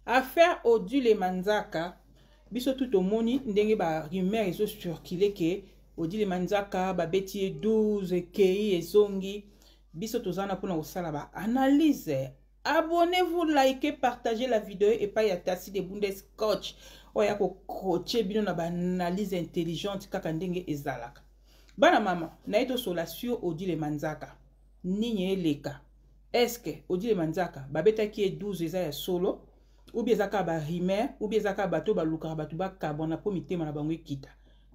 Affaire Odile Manzaka, biso tout tomoni ndenge ba rumeur ezo circuler ke Odile Manzaka babeti ye 12 ekei ezongi. Biso toza na mpona kosala ba analyse. Abonnez-vous, likez, partagez la vidéo epai ya Tassi de Bundes Coach oyo ya kokroche bino na ba analyse intelligente kaka ndenge ezalaka. Bana mama, naye tosola sur Odile Manzaka. Nini eleka? Est-ce que Odile Manzaka babetaki ye 12 eza ya solo ou bien eza kaka ba rumeur ou bien eza kaka bato balukaka bato bakabwana mpo mitema na bango ekita?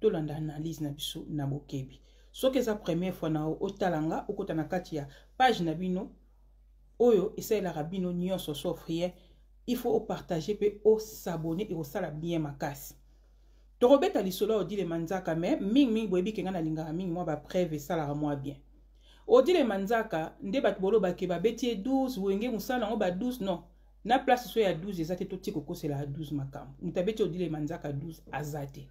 Tolanda analyse na biso na bokebi. Soki eza première fois na yo otala nga, okota na kati ya page na bino oyo esalelaka bino nyonso sauf rien, il faut opartager mpe osabonner, ekosala bien makasi. Tokobeta lisolo ya Odile Manzaka, mais mingimingi boyebi ke nga nalingaka mingi mwa bapreuve, esalaka mwa bien. Odile Manzaka nde bato bolobake babeti ye 12 wenge mosala yango ba 12, non, na place so ya 12 eza te. Totie kokosela ya 12 makambo, moto abeti Odile Manzaka 12 aza te.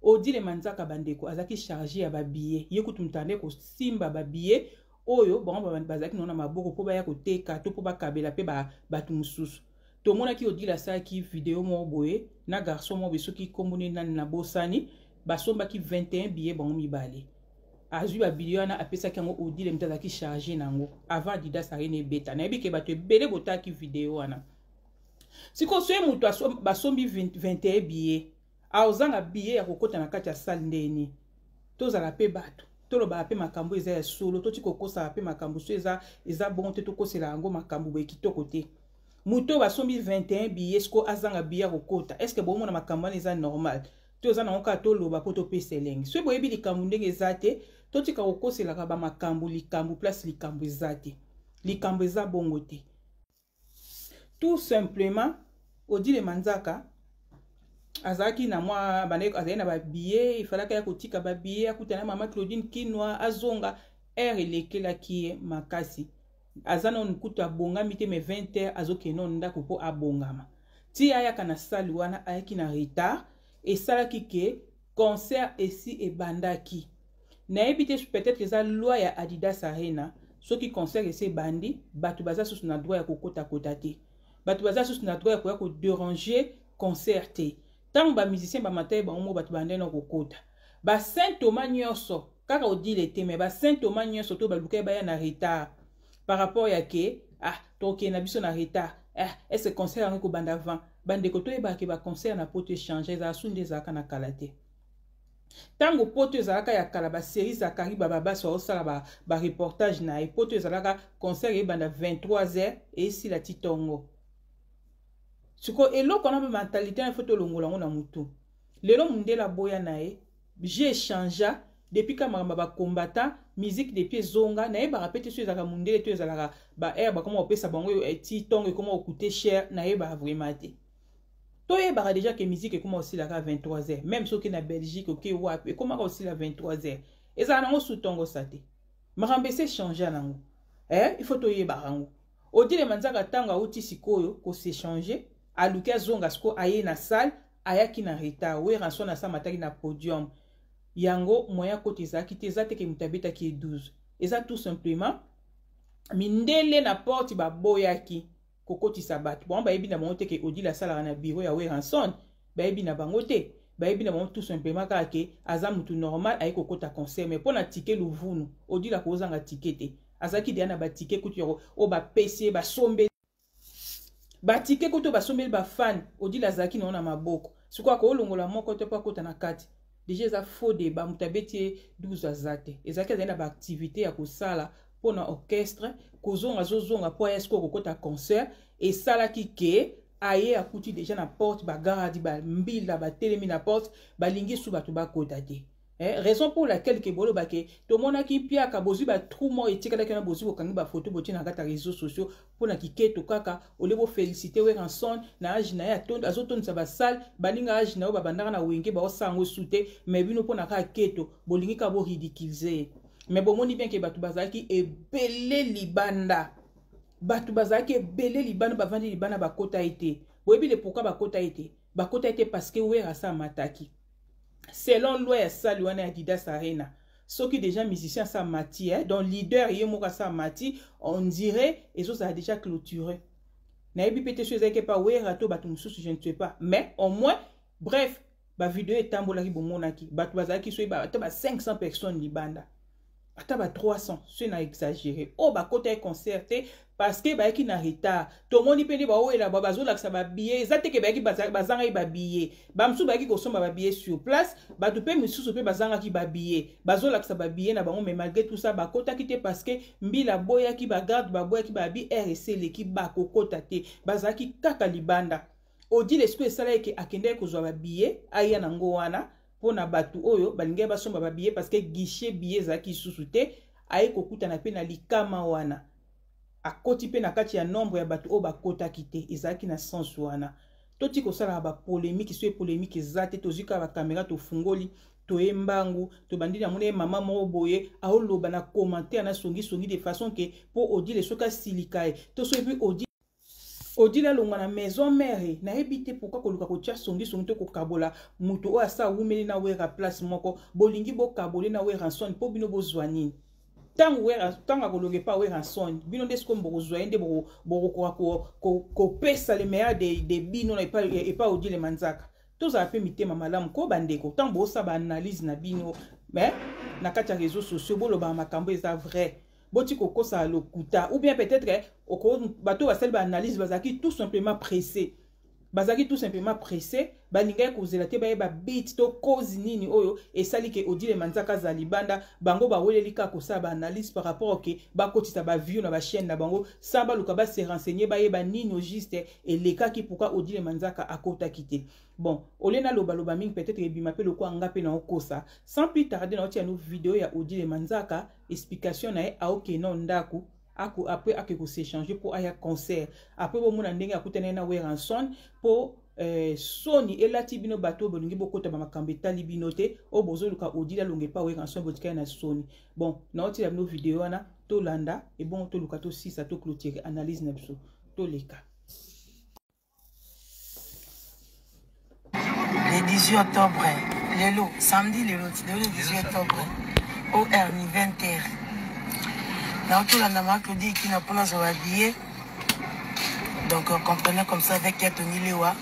Odile Manzaka, bandeko, azalaki charge ya babillet. Ye kutu moto ande kosimba babillet oyo bango bazalaki nango na maboko mpo baya koteka to mpo bakabela mpe bato mosusu. Tomonaki Odile asalaki video moko boye na garçon moko boye, soki nkombo nini nani nabosani. Basombaki 21 billet bango mibale. Azwi babillet wana, apesaki yango Odile, moto azalaki charge nango avant Adidas Arena ebeta. Nayebi ke bato ebele botalaki video wana. Sikoyo soki moto basombi 21 billet, aozanga billet ya kokota na kati ya salle ndeni? Tozala mpe bato, tolobaka mpe makambo eza ya solo, toti kokosaka mpe makambo so eza bongo te. Tokosela yango makambo boye kitoko te. Moto oyo basombi 21 billet, siko azanga billet ya kokota, est ce que bomona makambo wana eza normal to eza nango kaka toloba mpo topesa elengi? Soki boyebi likambo ndenge eza te, totika kokoselaka bamakambo likambo place likambo eza te. Likambo eza bongo te. Tout simplement, Odile Manzaka azalaki na mwa azalaki na babillet, ifalaki ya kotika babillet, akutana na mama Claudine Kinwa, azonga. Heure elekelaki ye makasi, aza nanu kutu abongami te, mais 20 heures azokende nano ndako mpo abongama ti ayaka na salle wana. Ayaki na retard, esalaki ke concert esi ebandaki. Nayebi te, peut-être eza loi ya Adidas Arena, soki concert esi ebandi, bato baza susu na droit ya kokotakota te, bato baza susu na droit ya koya kodéranger concert te. Ntango bamusicien bamata ye bango moko, bato bandai na kokota. Basaint Thomas nyonso, kaka Odile te, mais basaint Thomas nyonso to baluka ye baya na retard par rapport ya ke ah, tokokende na biso na retard. Ah, est ce concert yango ekobanda avant? Bandeko, toyebaka ke baconcert na poto échange, ezala su nde ezalaka na kala te. Ntango poto ezalaka ya kala, basérie Zakari Bababasi aosala bareportage ba na ye, poto ezalaka concert eyebanda 23 heures, esila ti ntongo. Sikoyo eloko wana, mentalité na, faut tolongola yango na motu. Lelo mondele aboya na ye, j'ai échangé depuis ka makambo ya bacombattant, musique depuis ezonga. Nayebaka mpe te so ezalaka mondele to ezalaka baheure bakoma kopesa bango ti ntongo, ekoma kokute cher. Nayebaka vraiment te. Toyebaka déjà ke musique ekoma kosilaka 23 heures. Même soki na Belgique, oke wapi, ekomaka kosila 23 heures, ezala nango su ntongo sa te. Makambo esi échange nango, eh? Il faut toyebaka yango. Odile Manzaka, ntango auti sikoyo kos'échanger, aluki azonga, sikoyo aye na salle, ayaki na retard. Werrason asamataki na podium yango, moyen kota ezalaki te. Eza te ke moto abetaki ye 12, eza tout simplement mindele na porte baboyaki kokotisa bato. Bango bayebi na bango te ke Odile asalaka na bureau ya Werrason. Bayebi na bango te. Bayebi na bango tout simplement kaka ke aza mutu normal, aye kokota concert. Mais mpo na ticket luvunu, Odile akozanga ticket te. Azalaki deya na baticket kutu yako oyo bapesi ye, basombeli baticket kutu oyo basombeli bafan. Odile azalaki nango na maboko, sikoyo akoolongola moko te mpo akota na kati. Déjà eza faux débat, moto abeti ye 12 aza te. Ezalaki, azali na baactivité ya kosala mpo na orchestre, kozonga, azozonga mpo aya sikoyo kokota concert. Esalaki ke aye, akuti déjà na porte bagarde, bambila batelemi na porte, balingi su bato bakota te. Raison pour laquelle ke boloba ke tomonaki mpiaka, bozwi batrou moko etikalaki wana, bozwi, bokangi bafoto, botie na kati ya réseaux sociaux mpona kiketo kaka ole bofélicité Werrason na age na ye azotondisa basale. Baninga age na oyo babandaka na wenge baosala yango esu te, mais bino mpona kaka keto bolingi kaka boridiculiser ye. Mais bomoni bien ke bato bazalaki ebele libanda, bato bazalaki ebele libanda, bavandi libanda, bakota ye te. Boyebi le pourquoi bakota ye te? Bakota ye te parce que Wera asa amataki. Selon loi ya salle wana ya Adidas Arena, soki déjà musicien asa mati, eh, donc leader ye moko asa mati, on dirait ezozala déjà clôturé. Nayebi pe te soki ezalaki epa Werra to bato mosusu, je ne sais pas, mais au moins, bref, bavideo etambolaki, bomonaki bato bazalaki soki ata ba 500 personnes libanda, ata ba 300 soki na exagéré, oyo bakotaki concert te parce que bayaki na retard. Tomoni mpe nde baowela ba bazolakisa babillet, eza te ke bayaki bazangaki babillet. Bamosusu bayaki kosomba babillet sur place, bato mpe misusu mpe bazangaki babillet, bazolakisa babillet na bango, mais malgré tout ça bakotaki te parce que mbila aboyaki, bagarde baboyaki, babi rc eleki, bakokota te, bazalaki kaka libanda. Odile sikoyo esala eke akendaki kozwa babillet, aya nango wana mpona bato oyo balingaki basomba babillet parce que guichet billet ezalaki lisusu te. Aye kokutana mpe na likama wana, akoti mpe na kati ya nombre ya bato oyo bakotaki te. Ezalaki na sens wana. Toti kosalaka bapolémique soki polémique eza te, tozwi kaka bakamera, tofungoli, toye mbangu, tobandi. Namoni ye mama moko boye aoloba na commentaire na songisongi de façon ke mpo Odile soki asilika ye to soki mpe Odile alongwa na maison mère. Nayebi te pourquoi koluka kotia songisongi to kokabola moto oyo asa awumeli na Wera place moko. Bolingi bokabole na Werrason mpo bino bozwa nini? Ntango ntango akolonga epa Werrason, bino nde sikoyo bokozwa ye, nde bokokoka kopesa le meilleur de bino na epa Odile Manzaka. Tozala mpe mitema malamu ko bandeko, ntango bosala baanalyse na bino mais na kati ya réseaux sociaux, bolobaka makambo eza vrai, boti kokosala lokuta. Ou bien peut-être bato basali baanalyse bazalaki tout simplement pressé, bazalaki tout simplement pressé, balingaki kozela te bayeba but to cause nini oyo esali ke Odile Manzaka azala libanda. Bango baweleli kaka kosala baanalyse par rapport ke bakotisa baview na bachaîne na bango, sans baluka base renseigner, bayeba nini au juste elekaki, pourquoi Odile Manzaka akotaki te. Bon, olie nalobaloba mingi, peut-être ebima mpe lokola nga mpe naokosa. Sans plus tarder, naotia no video ya Odile Manzaka, explication na ye. Aokende ndako ako après ake kos'échanger mpo aya concert. Après bomona ndenge akutani ye na Werrason mpo soni elati bino bato oyo bolingi bokota bamakambo etali bino te, oyo bozoluka Odile alonga epa Werrason, botikali na soni. Bon, naotila bino video wana, tolanda ebongo toluka tosisa, toclôturer analyse na biso, toleka. Le 18 octobre, lelo samedi, lelo lelo le 18 octobre or ni 20 heures, naotolanda Maklodi kina mpona zwa babillet. Donc comprenez comme ça avec ya Tony Lewa,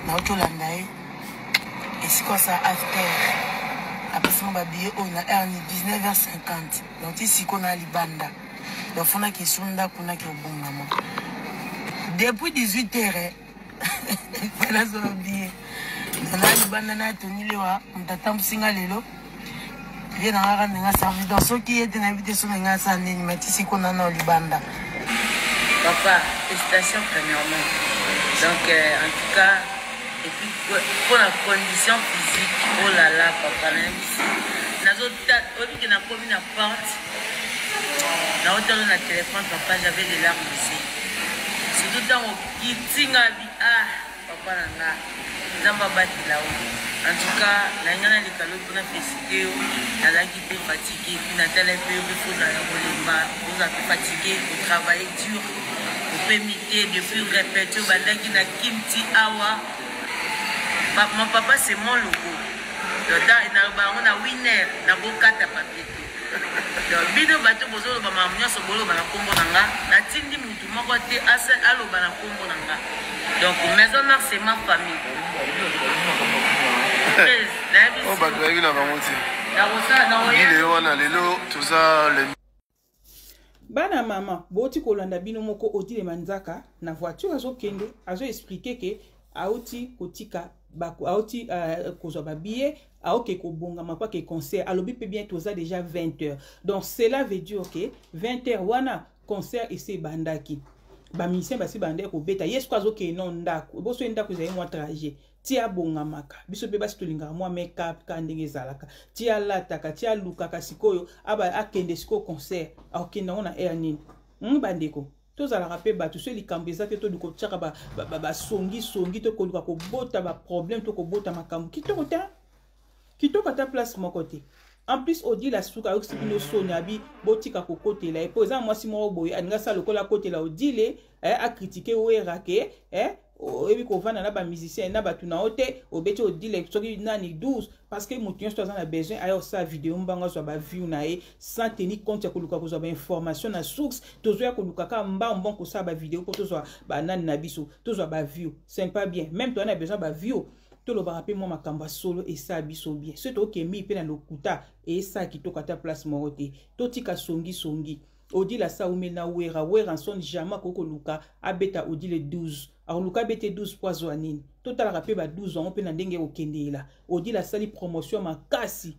naotolanda ye esika osala after, apesinga babillet oyo na heure ni 19h50. Donc ti sikoyo na libanda, donc fonaki esu ndako naki obongama depuis 18 heures nazwa billet na libanda na Tony Lewa. Moto atambusinga lelo vie na ngaka ndenge aservi, donc soki ye te, nayebi te so ndenge asala nini, ma ti sikoyo nana libanda. Papa, félicitations premièrement. Donc, en tout cas, et puis pour la condition physique, oh là là, papa, nazo oyebi ke nakomi na porte, naotala na téléphone, papa, j'avais des larmes aussi. Surtout ntango kitinga bi, ah, papa na nga, Nzambe abatela yo. En tout cas, nalinga naleka lobi mpona félicité yo. Nazalaki mpe fatigué, puis natala mpe yo mpe fozala kolemba, ozala mpe fatigué, otravaille dur, opemi te depuis répétition obandaki na kimti awa. Mon papa, c'est mon logo. Donc naloba yango na winner, nakokata papier te. Donc bino bato bozoloba makambo nyonso, boloba na nkombo na nga, natindi mutu moko te aloba na nkombo na nga. Donc maison mère, c'est ma famille. Oyo bato bayebi na bango te lelo wana, lelo toza le Bana mama, boti kolanda bino moko Odile Manzaka na voiture azokende, azoexpliquer ke auti kotika, auti kozwa babillet, aoke kobongama mpo ake concert. Alobi mpe bien, toza déjà 20 heures, donc cela veut dire ke 20 heures wana concert esi ebandaki, bamusicien basi bandaki kobeta. Ye siko azokende no ndako, eboso ye ndako ezali mwa trajet ti abongamaka. Biso mpe basi tolingaka mwa makeup ka ndenge ezalaka, ti alataka, ti alukaka sikoyo akende sikoyo concert, akokende yango na aire nini? Bandeko, tozalaka mpe bato. So likambo eza te, toluka kotiaka basongisongi to koluka kobota baproblème to kobota makambo kitoko te, kitoko ata place moko te. En plus, Odile asuka ayokisi bino soni, abi botika kokotela ye, mpo eza mwasi moko boye alingi asala lokola akotela Odile, acritiquer Wera ke Oyebi kovanda na bamusicien na bato na yo te. Obeti Odile soki nani 12, parce que moto nyonso aza na besoin aya kosala video, mbango azwa baview na ye sans tenir compte ya koluka kozwa bainformation na source. Tozoya koluka kaka mbambo kosala bavideo mpo tozwa banani na biso, tozwa baview. C'est pas bien. Même toza na besoin baview, tolobaka mpe mwa makambo ya solo, esala biso bien. Soki tokemi mpe na lokuta, esala kitoko ata place moko te. Totika songisongi. Odile asa umeli na Wera. Werrason jamais akoki koluka abeta Odile 12. Akoluka abete 12 po azwa nini? Totalaka mpe ba 12 yango mpe na ndenge ekokendela. Odile asali promotion makasi,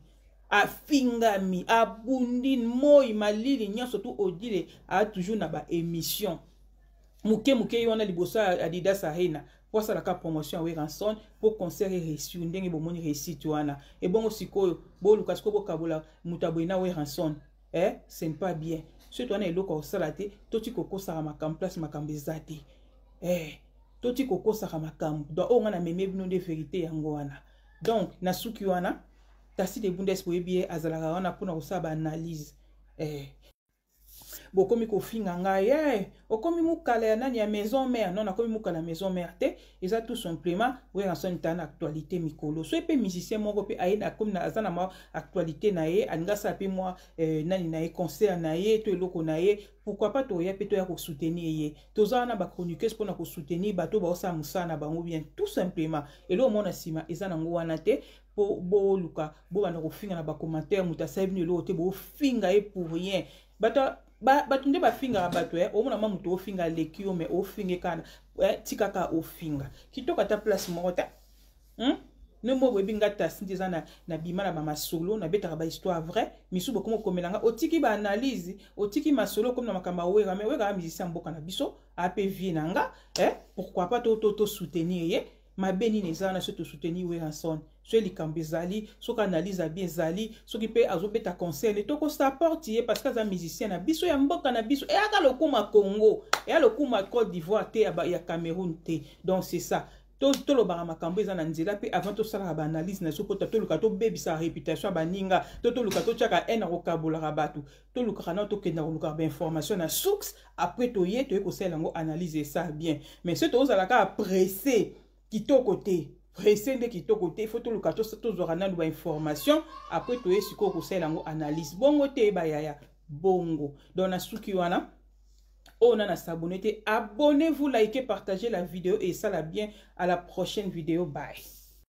afingami, abundi moi, malili, nyonso tu. Odile aa toujours na baémission moke moke ye wana liboso ya Adidas Arena po asalaka promotion ya Werrason mpo concert eréussir ndenge bomoni réussite wana. Ebongo sikoyo boluka sikoyo bokabola moto aboye na Werrason, eh? C'est pas bien. Soki towana eloko ya kosala te, toti kokosaka makambo place makambo eza te, eh, toti kokosaka makambo. Donc oyo nga na meme bino nde vérité yango wana. Donc na suki wana, Tasi de Bundes, boyebi ye, azalaka wana mpona kosala baanalyse, eh. Bokomi kofinga ngai, eh, okomi mokala ya nani, ya Maison Mère. Non, nakomi mokala ya Maison Mère te. Eza tout simplement Werrason ta na actualité mikolo. So mpe musicien moko mpe aye, akomi, aza na mwa actualité na ye, alingi asala mpe mwa nani na ye, concert na ye to eloko na ye, pourquoi pas toya mpe toya kosoutenir ye? Toza wana bachroniqueuse mpona kosoutenir bato baosala mosala na bango bien, tout simplement. Eloko mona nsima eza nango wana te mpo boluka bobanda kofinga na bacommentaire. Moto asali bino eloko te, bofinga ye pour rien. Bato nde bafingaka bato, eh, omona mwa moto ofinga aleki yo, mais ofinge kaka, eh, tikaka ofinga kitoko ata place moko te, Ne mo boyebi nga Tasi nde eza na bima na bamasolo, nabetaka bahistoire vrai. Misu bokoma okomela nga, otiki baanalyse, otiki masolo, okomi na makambo ya Wera. Mais Wera musicien mboka na biso, ape vie na nga, eh? Pourquoi pas to soutenir ye? Mabe nini eza wana soki tosoutenir Werrason? Soki likambo ezali, soki analyse abi ezali, soki mpe azobeta concert ne, tokosupporte ye parce que aza musicien na biso ya mboka na biso. Eyaka lokuma Congo, eya lokuma Côte d'Ivoire te, ya Cameroun te. Donc c'est ça. Tolobaka makambo eza na nzela mpe avant tosalaka baanalyse na biso, mpo toluka tobebisa réputation ya baninga to toluka totiaka haine ya kokabolaka bato. Tolukaka nao, tokenda kolukaka bainformation na source, après toye kosalela yango analyse, esa bien. Mais soki tozala kaka pressé, kitoko te. Pressé nde kitoko te. Faut toluka, tozwaka nanu bainformation, après toye sikoyo kosalela yango analyse. Bongo te, bayaya, bongo. Donc na suki wana, oyo na s'abonner te, abonnez-vous, likez, partagez la vidéo et ça la bien. À la prochaine vidéo, bye.